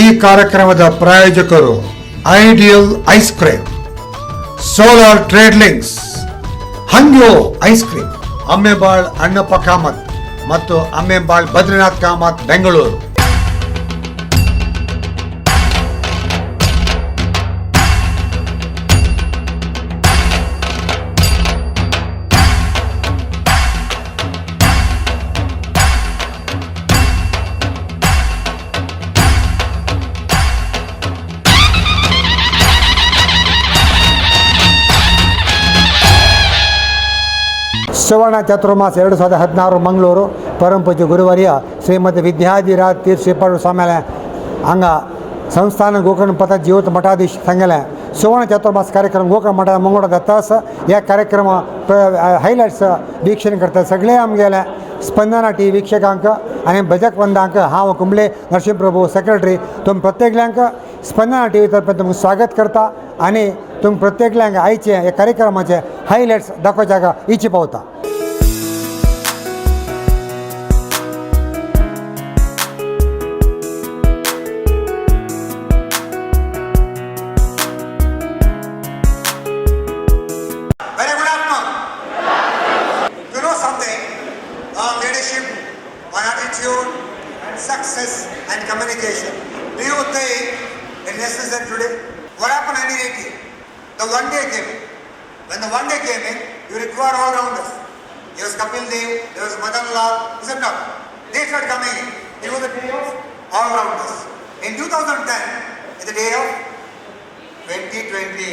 ಈ ಕಾರ್ಯಕ್ರಮದ ಪ್ರಾಯೋಜಕರು Ideal ice cream, Solar Trade Links, Hangyo ice cream, Ammembal Annappa Kamath ಮತ್ತು ಅಮ್ಮೆಬಾಳ್ ಬದ್ರಿನಾಥ್ ಕಾಮತ್, ಬೆಂಗಳೂರು. ಸುವರ್ಣ ಚತುರ್ಮಾಸ 2016, ಮಂಗಳೂರು. ಪರಮಪೂಜ್ಯ ಗುರುವರ್ಯ ಶ್ರೀಮತಿ ವಿದ್ಯಾಧಿರಾಜ್ ತೀರ್ಥ ಶ್ರೀಪಾದ ಸ್ವಾಮಿಲೆ ಹಂಗ ಸಂಸ್ಥಾನ ಗೋಕರ್ಣ ಪಥ ಜೀವಿತ ಮಠಾಧೀಶ್ ಸಂಗಲೆ ಸುವರ್ಣ ಚತುರ್ಮಾಸ ಕಾರ್ಯಕ್ರಮ ಗೋಕರ್ಣ ಮಠ मंगोडा दत्तास. या कार्यक्रम हायलायट्स वीक्षण करतात सगळे आमगेले स्पंदना टी वीक्षकांक आनी भजक वंदांक. हांव कुंबळे नरसिंह प्रभू, सेक्रेटरी, तुम प्रत्येकल्यांक स्पंदना टी व्ही तर्फे तुमकां स्वागत करता आनी तुम प्रत्येकल्यांक आयचे ह्या कार्यक्रमाचे हायलायट्स दाखोवच्याक इच्छा पावता. Very good afternoon. You know something on leadership, on attitude, and success and communication. Do you think it necessary today? What happened in 1980? The one day came in. When the one day came in, you require all rounders. There was Kapil Dev, there was Madan Lal. He said no. They started coming in. It was the day of all rounders. In 2010, in the day of 2020,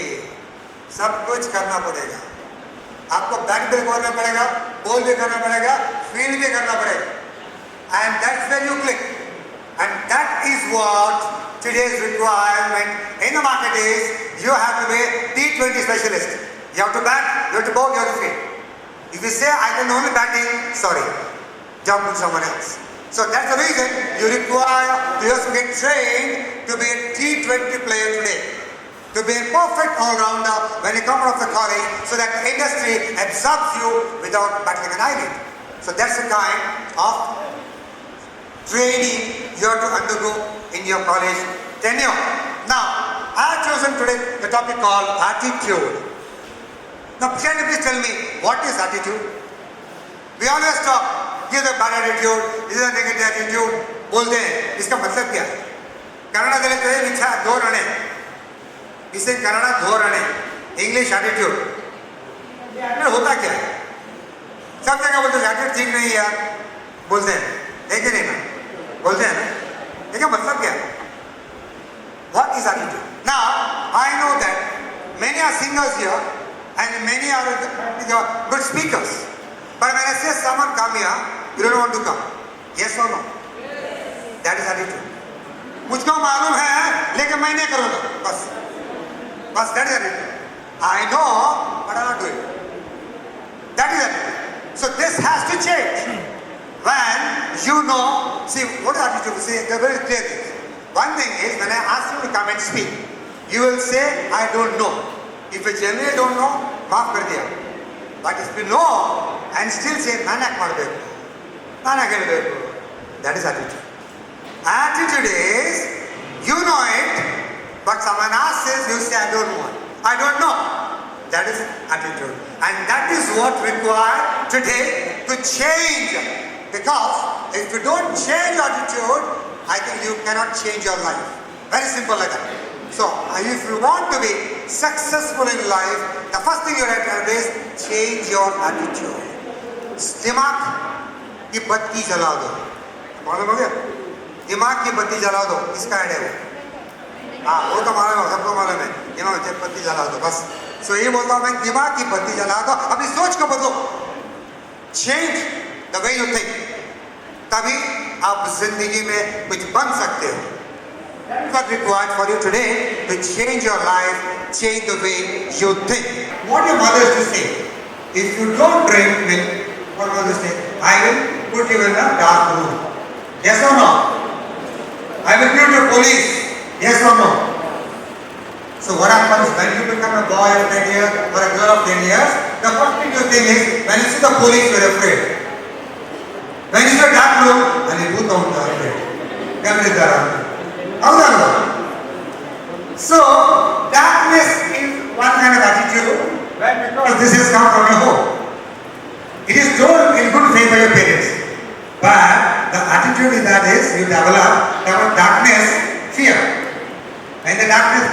सब कुछ करना पड़ेगा आपको. Bat भी करना पड़ेगा, ball भी करना पड़ेगा, फील्ड भी करना पड़ेगा, and that's where you click, and that is what today's requirement in the market is. You have to be T20 specialist. You have to bat, you have to bowl, you have to field. If you say, "I can only batting," sorry, jump with someone else. So that's the reason you require to just get trained to be a T20 player today, to be a perfect all-rounder when you come out of the college, so that the industry absorbs you without battling an eyelid. So that's the kind of training you have to undergo in your college tenure. Now, I have chosen today the topic called attitude. Now, can you please tell me what is attitude? We always talk, give a bad attitude, this is a negative attitude, बोलते हैं. इसका मतलब क्या है? ಕನ್ನಡದಲ್ಲಿ ವಿಚಾರ ಧೋರಣೆ. इसे कन्नड़ धोरणे, इंग्लिश एटीट्यूड होता क्या है? सब जगह बोलते हैं, एटीट्यूड ठीक नहीं है यार, बोलते हैं, है कि नहीं ना? बोलते हैं ना? इसका मतलब क्या है? What is attitude? Now, I know that many are singers here and many are good speakers. But when I say someone come here, you don't want to come. Yes or no? That is attitude. मुझको मालूम है लेकिन मैं नहीं करूंगा. बस बस, that is attitude. I know, but I not do it. That is attitude. So this has to change. When you know, see, what is attitude? See, they're very clear things. One thing is, when I ask you to come and speak, you will say, "I don't know." If you genuinely don't know, माफ कर दिया. But if you know and still say, ನಾನು ಯಾಕೆ ಮಾಡಬೇಕು, ನಾನು ಯಾಕೆ ಹೇಳಬೇಕು, that is attitude. Attitude is, you know it, but someone asks, you say, "I don't want. I don't know." That is attitude. And that is what required today to change. Because if you don't change your attitude, I think you cannot change your life. Very simple like that. So, if you want to be successful in life, the first thing you have to do is change your attitude. दिमाग की बत्ती जला दो. मालूम हो गया? दिमाग की बत्ती जला दो. इसका आइडिया वो, हाँ, वो तो मालूम है, सबको मालूम है. दिमाग की बत्ती जला दो, बस. सो ये बोलता हूँ मैं, दिमाग की बत्ती जला दो, अपनी सोच को बदलो. Change the way you think, तभी आप जिंदगी में कुछ बन सकते हो. What required for you today to change your life, change the way you think. What your mother used to say, if you don't drink milk, what mother say? "I will put you in a dark room." Yes or no? "I will give to police." Yes or no? So what happens when you become a boy of 10 years or a girl of 10 years? The first thing you think is, when you see the police, you're afraid. When you see a dark room, and you go down, afraid. ಗಮನಿದ್ದಾರ? ಹೌದಲ್ವಾ? So darkness is one kind of attitude because this has come from your home. It is told in good faith by your parents. But the attitude is that is you develop darkness, fear. When the darkness,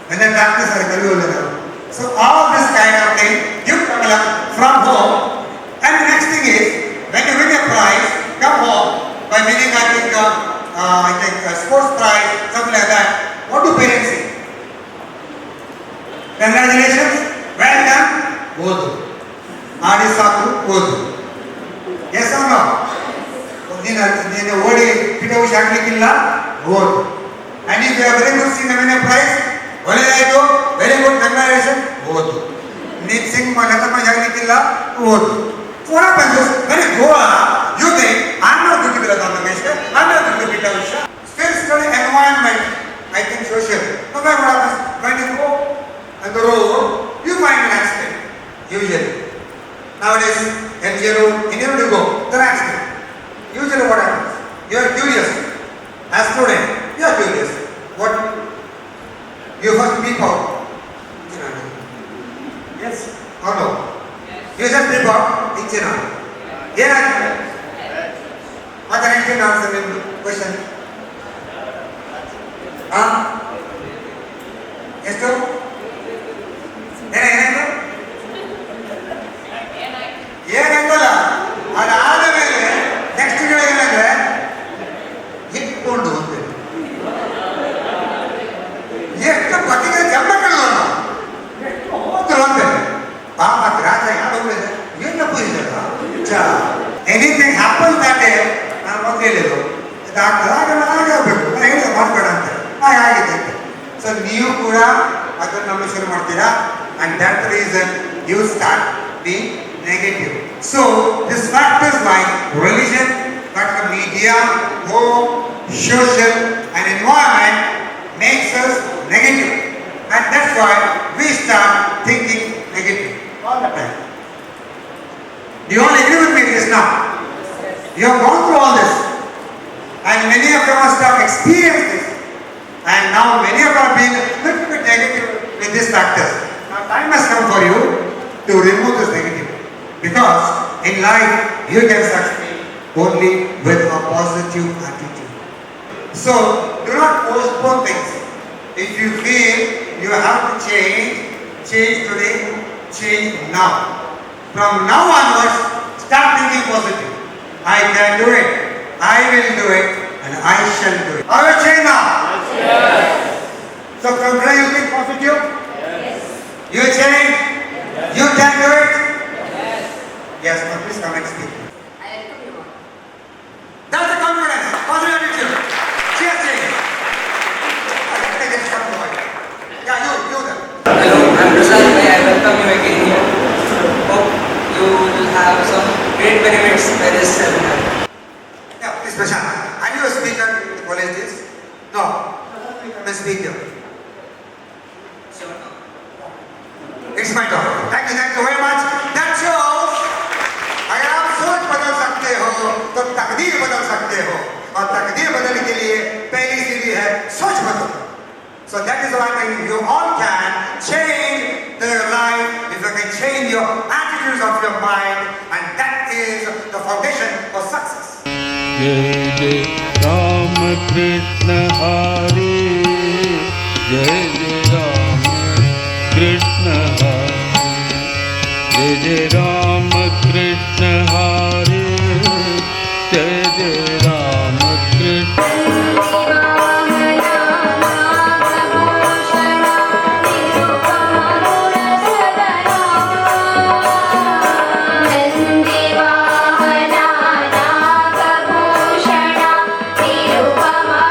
when the darkness are. So all this kind of thing you develop from home. And the next thing is, when you win a prize, come home by winning, I think a sports prize, something like that. What do parents say? Congratulations, well done, ಓದು, ಆಡಿ ಸಾಕು, ಓದು. Yes or no? ನೀನು ನೀನು ಓಡಿ PT Usha ಆಗ್ಲಿಕ್ಕಿಲ್ಲ, ಓದು. And if you very good sing, win a prize, ಒಳ್ಳೆದಾಯ್ತು, very good, congratulation, ಓದು. ನೀನು ಸಿಂಗ್ ಲತಾ ಆಗ್ಲಿಕ್ಕಿಲ್ಲ, ಓದು. What happens is, when you go up, you think, I'm not good to be Lata Mangeshkar, I'm not good to be P.T. Usha. Still study environment, I think social. No matter what happens, when you go on the road, you find an accident, usually. Nowadays, MG Road, anywhere you go, there are accident. Usually what happens? You are curious. As student, you are curious. What? You first peep out. Yes or no? You just peep out, ಇಂಚಿನ ಏನಾಗ್ತದೆ? ಮತ್ತೆ next answer ನಿಮ್ದು question. ಹಾ, ಎಷ್ಟು? ಏನಾಯ್ತು? ಏನಾಯ್ತಲ್ಲ, ಅದಾದ ಮೇಲೆ next ಏನಂದ್ರೆ ಇಟ್ಕೊಂಡು ಅಂತೇಳಿ ಎಷ್ಟು ಬದಿಗೆ ಜಮ್ಮಕ್ಕಳು ಎಷ್ಟು ಹೋದ್ರು ಅಂತ ಪಾಪ ರಾಜ ಯಾರು ಏನಪ್ಪ ಇದೆಲ್ಲ. Anything happen that day. ನಾನು ಮೊದಲು ಹೇಳಿದ್ದು ಇದಾಗ್ತದೆ, ಆಗಲ್ಲ, ಆಗಬೇಕು. ನಾನು ಹೇಳಿದೆ ಮಾಡಬೇಡ ಅಂತ, ಹಾಗೆ ಆಗಿದೆ ಅಂತ. ಸೊ ನೀವು ಕೂಡ ಅದನ್ನು ನಮ್ಮ ಶುರು ಮಾಡ್ತೀರಾ, and that reason you start being negative. So this factors like religion, factor media, home, social and environment makes us negative. And that's why we start thinking negative all the time. Do you all agree with me this now? You have gone through all this. And many of you must have experienced this. And now many of you are being a little bit negative with these factors. Now time has come for you to remove this negative. Because in life you can succeed only with a positive attitude. So do not postpone things. If you feel you have to change, change today, change now. From now onwards, start thinking positive. I can do it, I will do it, and I shall do it. I will change now. Yes. So from today you think positive? Yes. You change? Yes. You can do it? Yes. Yes, now please come and speak. I welcome you all. That's the confidence, positive attitude. Cheers, change. I get some more. Yeah, you then. Hello, I'm Prasad Bhai. I welcome you again here. Hope you will have some great benefits by this seminar. Yeah, please, Prashant. Are you a speaker in the college days? No. I'm a speaker. Sure. It's my talk. Thank you very much. That shows अगर आप सोच बदल सकते हो तो तकदीर बदल सकते हो, और तकदीर बदलने के लिए पहली सीढ़ी है सोच बदलो. So that is why you all can change their life if you can change your attitudes of your mind, and that is the foundation for success. जय जय राम कृष्ण हरे, जय जय राम कृष्ण हरे, जय जय राम कृष्ण हरे, जय जय राम कृष्ण. नन्दिवाहना नागभूषणा निरुपमगुणसदना.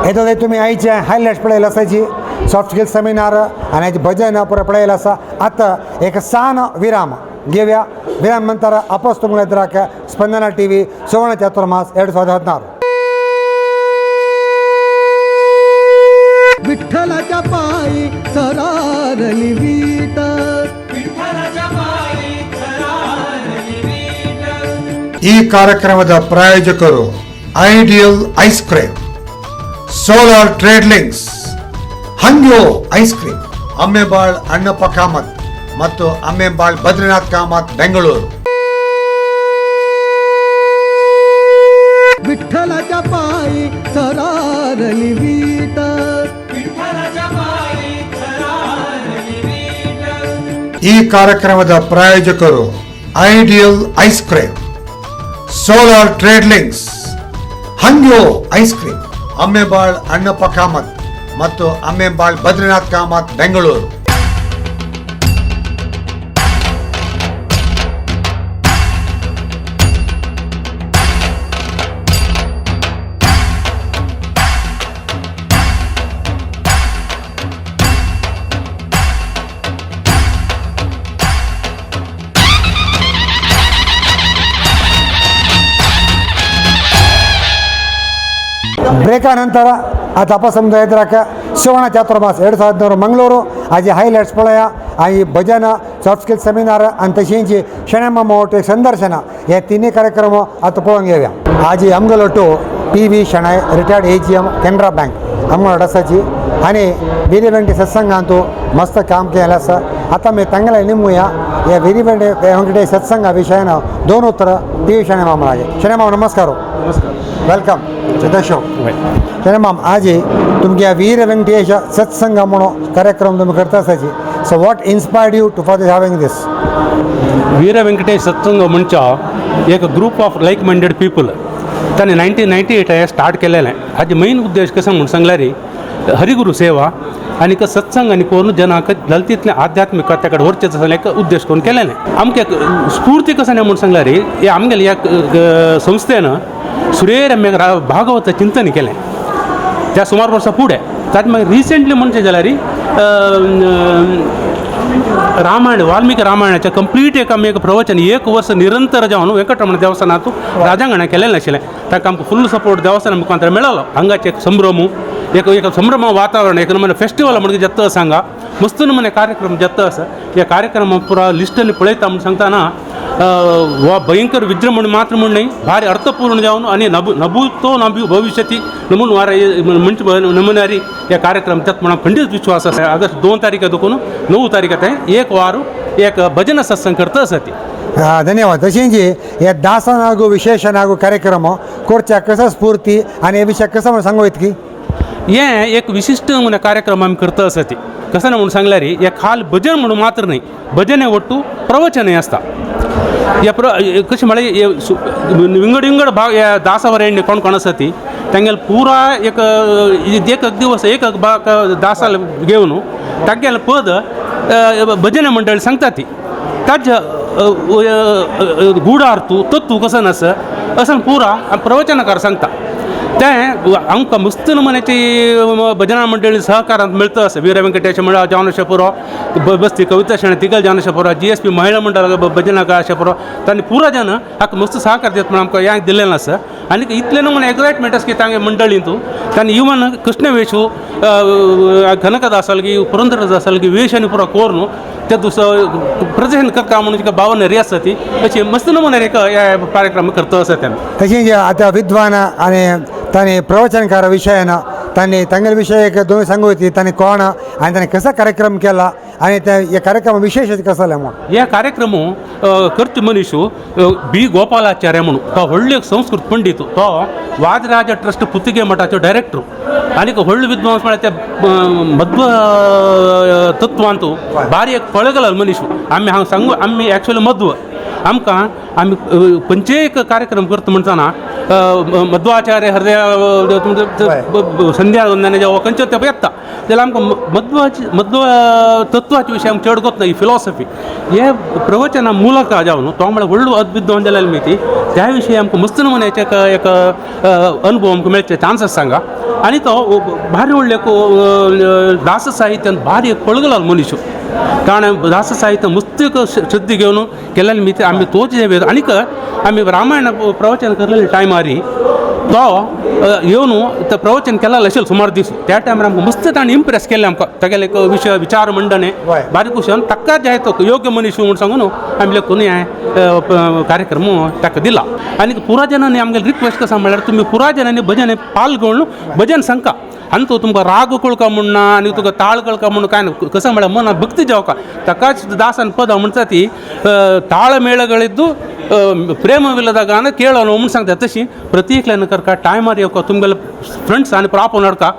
हेतूंत तुमी आयचे हायलायट्स पळयले आसाची सॉफ्ट स्किल सेमिनार आनी आयचे भजन पुरो पळयलें आसा. आतां एक सान विराम घेवया. विराम नंतर आपस तुमकां एदराक स्पंदना टीव्ही सुवर्ण चातुर्मास 2016. विठ्ठलाच्या पायी सरारली वीट. ಈ ಕಾರ್ಯಕ್ರಮದ ಪ್ರಾಯೋಜಕರು Ideal ice cream, solar trade links, Hangyo ice cream, Ammembal Annappa Kamath ಮತ್ತು ಅಮ್ಮೆಬಾಳ್ ಬದ್ರಿನಾಥ್ ಕಾಮತ್, ಬೆಂಗಳೂರು. विठ्ठलाच्या पायी सरारली वीट. ಈ ಕಾರ್ಯಕ್ರಮದ ಪ್ರಾಯೋಜಕರು Ideal ice cream, solar trade links, Hangyo ice cream, Ammembal Annappa Kamath ಮತ್ತು ಅಮ್ಮೆಬಾಳ್ ಬದ್ರಿನಾಥ್ ಕಾಮತ್, ಬೆಂಗಳೂರು. ಬ್ರೇಕಾ ನಂತರ ಆ ತಪಸ್ಸಂದ ಎದುರಾಕ ಸುವರ್ಣ ಚಾತುರ್ಮಾಸ 2016 ಮಂಗಳೂರು ಆಜಿ ಹೈಲೈಟ್ಸ್ ಪಳಯ ಆಯಿ ಭಜನ ಸಾಫ್ಟ್ ಸ್ಕಿಲ್ ಸೆಮಿನಾರ್ आणि तशींची शणै मोठ एक संदर्शन हे तिन्ही कार्यक्रम आतां पळोवंक घेवया. आजी आमगेलो P V Shenoy, retired AGM, Canara bank आमगेलो आसाची आनी वीर वेंकटेश सत्संगांतू मस्त काम केलें आसा. आतां आमी तांगेले निमुया ह्या वीर वेंकटेश सत्संगा विशयान दोन उतरां पी व्ही शणै मामा लागीं. शणै मामा नमस्कार. नमस्कार. Welcome to the show. Shenoi माम, आजी तुमच्या वीर वेंकटेश सत्संग म्हणून कार्यक्रम तुम्ही करता आसाची, so what inspired you to for this having this? Veera Venkatesh सत्संग म्हणच्या एक group of like minded people ताणें 1998 हें स्टार्ट केलेलें. हाजे मेन उद्देश कसो म्हूण सांगल्यार हरिगुरू सेवा आनी सत्संग आनी करून जनाक जाता तितलें आध्यात्मिक कडेन व्हरचें तसलें एक उद्देश करून केलेलें. आमकां एक स्फूर्ती कसो न्ही म्हूण सांगल्यार हे आमगेले ह्या संस्थेन सुरेर आमी भागवत चिंतन केलें त्या सुमार वर्सां फुडें. ताचे मागीर रिसेंटली म्हणचें जाल्यार रामायण, वाल्मिकी रामायणाचें कंप्लीट एक आमी एक प्रवचन एक वर्स निरंतर जावन वेंकटरमण देवस्थानांत राजांगणा केलेलें आशिल्लें. ताका आमकां फुल सपोर्ट देवस्थाना मुखांतर मेळ्ळो. हांगाचें एक संभ्रम, एक एक संभ्रम वातावरण, एक नमुने फेस्टिवल म्हणजे जाता आसा हांगा मस्त नमुने कार्यक्रम जाता आसा. ह्या कार्यक्रम पुरा लिस्टांनी पळयता म्हूण सांगतना वा भयंकर विजृंभण मात्र म्हूण न्हय, भारी अर्थपूर्ण जावन आनी नभूतो नभू भविष्यती नमून वार म्हणचे नमुन्यारी ह्या कार्यक्रम जाता म्हणून खंडीत विश्वास आसा. ऑगस्ट 2 तारीख देखून 9 तारीख ते एक वार एक भजन सत्संग करता आसा ती. धन्यवाद. तशेंच ह्या दासनागू विशेषनागू कार्यक्रम कोरच्या कसो स्फूर्ती आनी हे विशय कसो म्हणून सांगू की हें एक विशिश्ट म्हणून कार्यक्रम आमी करता आसा ती. कसो ना म्हणून सांगल्यार हे खाल भजन म्हणून मात्र न्हय, भजन हे ಒಟ್ಟು प्रवचनय आसता. ह्या कशें म्हळ्यार विंगड विंगड भाग ह्या दासवरेण्य कोण कोण आसा ती तांगेले पुरा एक एक दिवस एक भाग दासाल घेवन तांगेले पद भजन मंडळी सांगता ती. ताजे गूढार्थू तत्व कसो नासा असं पुरा प्रवचनकार सांगता. तें आमकां मस्त नमुन्याची भजना मंडळी सहकारांत मेळता आसा. वीर वेंकटेश मंडळ जावन अशें पुरो, बस्ती कविता शणै तिगल जावन अशें पुरो, GSP महिला मंडळ भजनाकार अशें पुरो, तांणी पुरो जन हाका मस्त सहकार दिता म्हणून आमकां हें दिल्लें आसा. आनी इतलें नमुने एक्सायटमेंट आसा की तांगे मंडळींतू तांणी इवन कृष्ण वेशू, कनकदासालगी, पुरंदरदासालगी वेश आनी पुरो करून ते दुसरो प्रदर्शन करता म्हणून तुका भावना री आसा ती अशी मस्त नमुने एक कार्यक्रम करता आसा ते. तशेंच आतां विद्वान आनी तांणी प्रवचनकार विशयान तांणी तांगेले विशय एक दोन सांगू ती तांणी कोण आनी तांणी कसो कार्यक्रम केला आनी ते हे कार्यक्रम विशेष कसो जालें म्हूण. ह्या कार्यक्रम करचे मनीस बी गोपालाचार्य म्हणून तो व्हडलो एक संस्कृत पंडीत, तो वादराज ट्रस्ट पुतगे मठाचो डायरेक्टर आनी व्हडलो विद्वांस म्हळ्यार त्या मध्व तत्वांतू बारी एक पळगलो मनीस. आमी हांव सांगू आमी एक्चुअली मध्व आमकां आमी खंयचेय एक कार्यक्रम करता म्हणटना मध्वाचार्य हृदय संध्या वंदने जेव्हा खंयचो ते येता जाल्यार आमकां मध्वाची मध्व तत्वाचे विशय आमकां चड गोत ना ही फिलॉसॉफी हे प्रवचना ಮೂಲಕ जावन तो म्हळ्यार व्हडलो अद्विद्वान जाल्यार मिती त्या विशयी आमकां मस्त नमुन्याचे एक एक अनुभव आमकां मेळचे चान्स सांगा. आनी तो भारी व्हडले एक दास साहित्यान भारी एक पळगलो मनीस ताणें दास साहित्य मस्त एक श्रद्धी घेवन केलेले मिती आमी तोच जे आनीक आमी रामायण प्रवचन करलेले टायमारी तो येवन ते प्रवचन केलेलें आशिल्लें सुमार दीस त्या टायमार आमकां मस्त ताणें इम्प्रेस केलें आमकां तागेलें एक विशय विचार मंडने बारीक खुशी ताका जाय तो योग्य मनीस म्हूण सांगून आमी लेखून हें कार्यक्रम ताका दिला. आनी पुरा जनांनी आमगेले रिक्वेस्ट कसा म्हळ्यार तुमी पुरा जनांनी भजन पाल घेवन भजन सांगका आनी तो तुमकां राग कळका म्हूण ना आनी तुका ताळ कळका म्हूण कांय ना कसं म्हळ्यार मनात भक्ती जावका ताकाच दासान पदां म्हणटा ती ताळमेळಗಳಿದ್ದು प्रेमविಲ್ಲದ ಗಾನ ಕೇಳೋಣ म्हूण सांगता. तशी प्रत्येकल्यान करका टायमार येवका तुमगेले फ्रेंड्स आनी प्रापोवन हाडका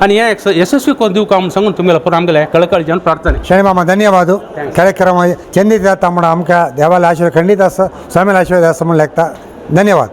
आनी हें यशस्वी करून दिवका म्हूण सांगून तुमगेले पुरो आमगेले कळकळीच्यान प्रार्थना. शणी मामा धन्यवाद. कार्यक्रम चंदित जाता म्हणून आमकां देवाले आशीर्वाद खंडीत आसा, स्वामीले आशीर्वाद आसा म्हूण लेखता. धन्यवाद.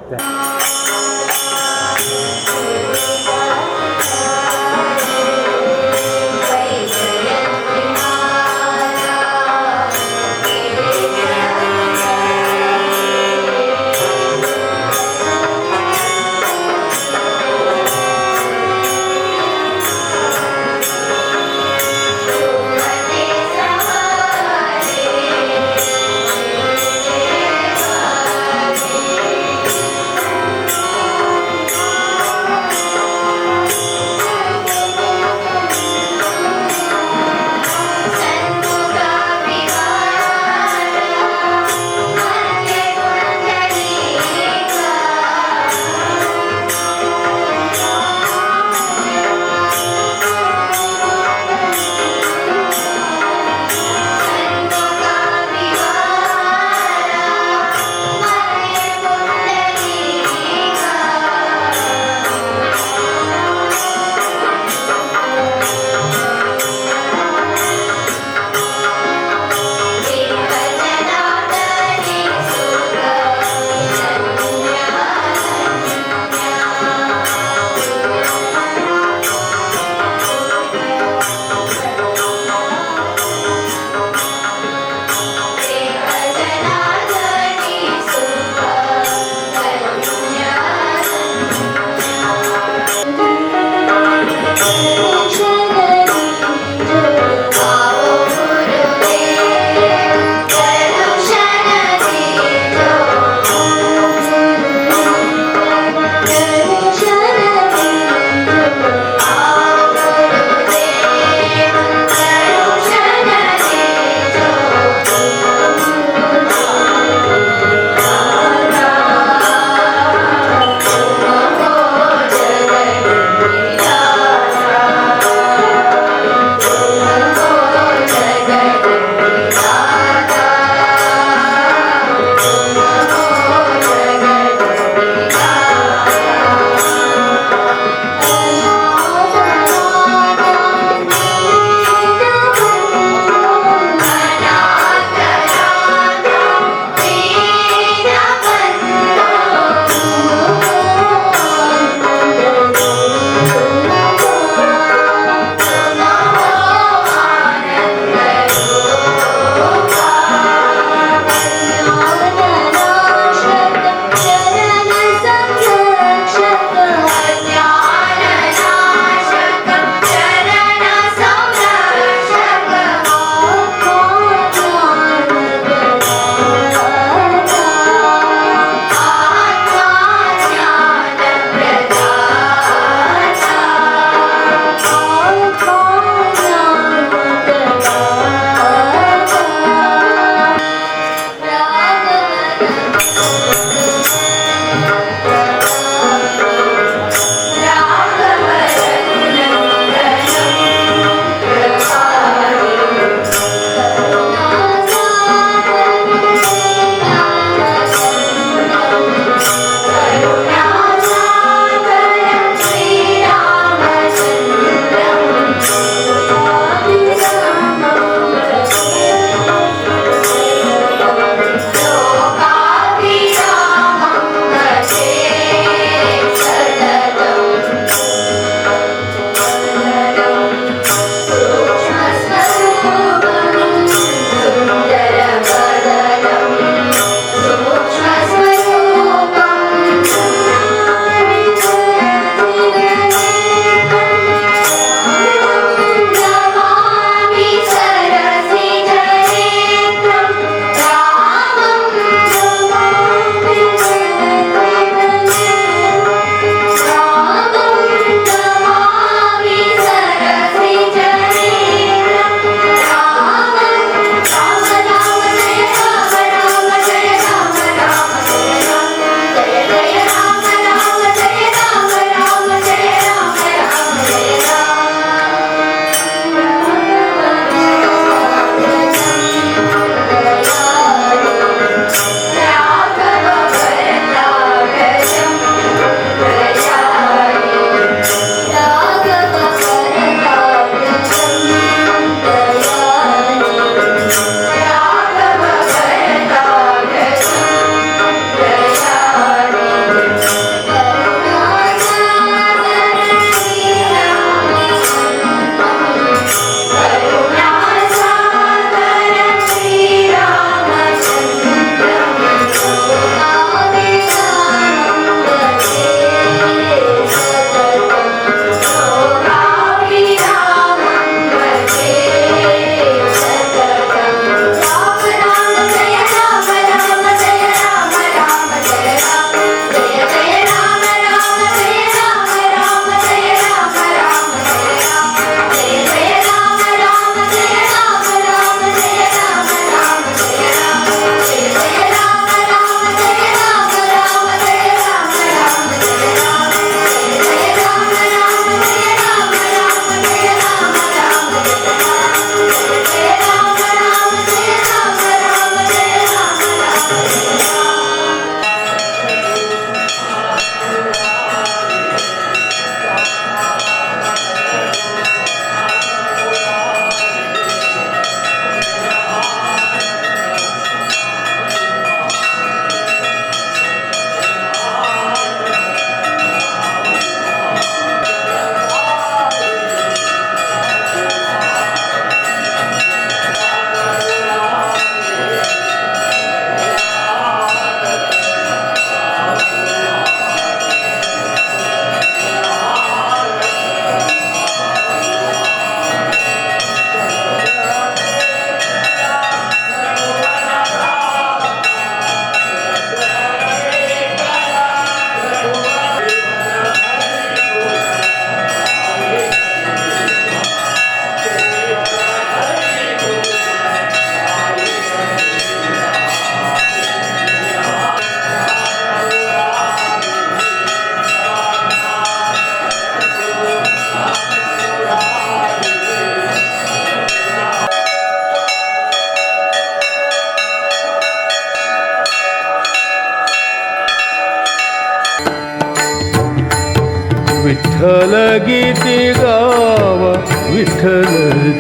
विठ्ठल गीती गावा, विठ्ठल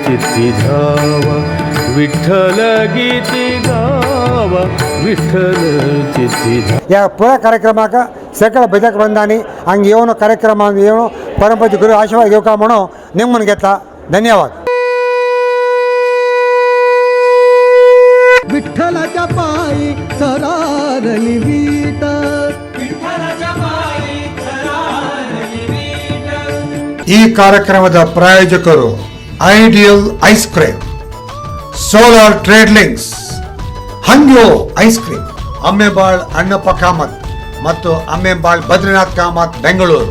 चित्ती धावा, विठ्ठल गीती गावा, विठ्ठल चित्ती धावा. ह्या पुऱ्या कार्यक्रमाक सकळ भजक वृंदांनी हांगा येवन कार्यक्रमाक येवन परमपूज्य गुरू आशीर्वाद घेवका म्हणून नेमून घेतला. धन्यवाद. विठ्ठलाच्या पायी थरारली वीट. ಈ ಕಾರ್ಯಕ್ರಮದ ಪ್ರಾಯೋಜಕರು Ideal ice cream, Solar Trade Links, Hangyo ice cream, Ammembal Annappa Kamath ಮತ್ತು ಅಮ್ಮೆಂಬಾಳ್ ಬದ್ರಿನಾಥ್ ಕಾಮತ್, ಬೆಂಗಳೂರು.